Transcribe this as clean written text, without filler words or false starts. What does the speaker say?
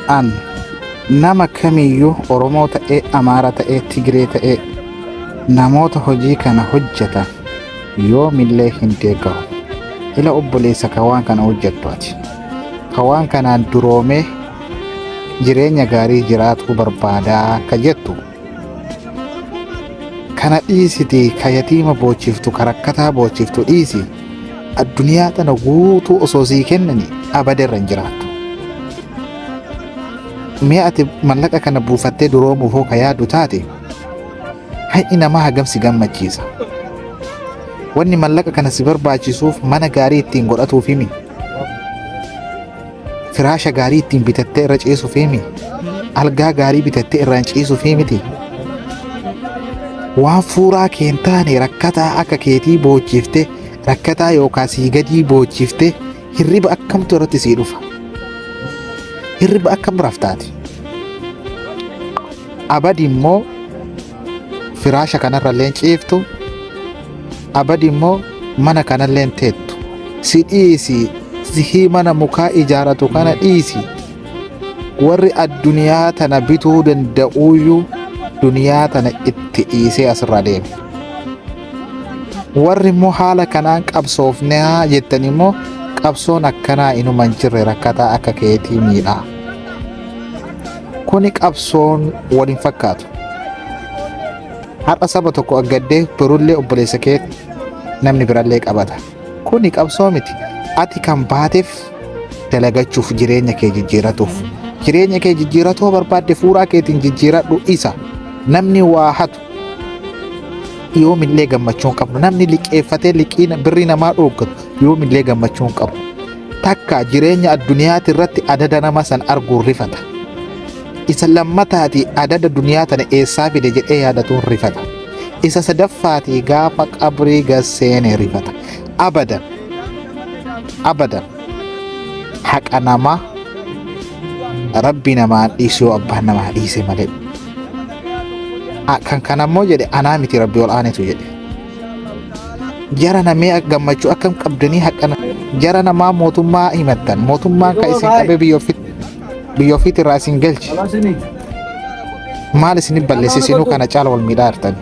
An nama kamiyyuu Oromoo ta'ee, Amaara ta'ee, Tigree ta'ee namoota hojii kana hojjetan yoomillee hin deeggaru. Ila obboleessa ka waan kana hojjettu ati. Ka waan kanaan duroomee jireenya gaarii jiraatuu barbaadaa ka jettu. Kana dhiisiti ka yatiima boochiftu ka rakkataa boochiftu dhiisi addunyaa tana guutuu osoo sii kennani abada irra hin jiraattu. Mee ati mallaqa kana buufattee duroomuuf hoo ka yaadu taate hay'i namaa hagam si gammachiisa. Wanni mallaqa kana si barbaachisuuf mana gaarii ittiin godhatuuf himi. Firaasha gaarii ittiin bitattee irra ciisuufii mi? Algaa gaarii bitattee irraan ciisuufii miti? Waan fuuraa kee hin taane rakkataa akka keetii boochifte, rakkataa yookaan sii gadii boochifte hirriba akkamtu irratti sii dhufa? Hirriba akkam raftaati? Abadi immoo firaasha kanarra illee ciiftu, abadi immoo mana kanallee teettu. Si dhiisi, sihii mana mukaa ijaaratu kana dhiisi. Warri addunyaa tana bituu danda'uyyuu duniyaa tana itti dhiisee asirraa deeme. Warri immoo haala kanaan qabsoofnaa jettan immoo qabsoon akkanaa inuma hin jirre rakkataa akka keetii miidhaa. Kuni qabsoon wal hin fakkaatu. Har'a saba tokko aggaddee borullee obboleessa kee namni birallee qabata. Kuni qabsoo miti. Ati kan baateef dalagachuuf jireenya kee jijjiiratuuf. Jireenya kee jijjiiratuu barbaadde fuuraa keetiin jijjiiradhu isa. Namni waa hatu yoomillee gammachuu hin qabnu. Namni liqeeffatee liqii birrii namaa dhooggatu yoomillee gammachuu hin qabu. Takka jireenya addunyaati irratti adada nama san arguun rifata. Isa lammataati adada duniyaa tana eessaa fide jedhee yaadatuun rifata. Isa sadaffaati gaafa qabrii gad seene rifata. Abadan abadan haqa namaa rabbi namaa dhiisu yoo abbaan namaa dhiise malee. Kan kanammoo jedhe anaa miti rabbi ol aanetu jedhe. Jara namee gammachuu akkam qabdanii haqa jara namaa mootummaa himattan mootummaan kan isin qabee biyya ofiitti irraa isin galche maal isin balleesse isinuu kana caala wal miidhaa jirtan.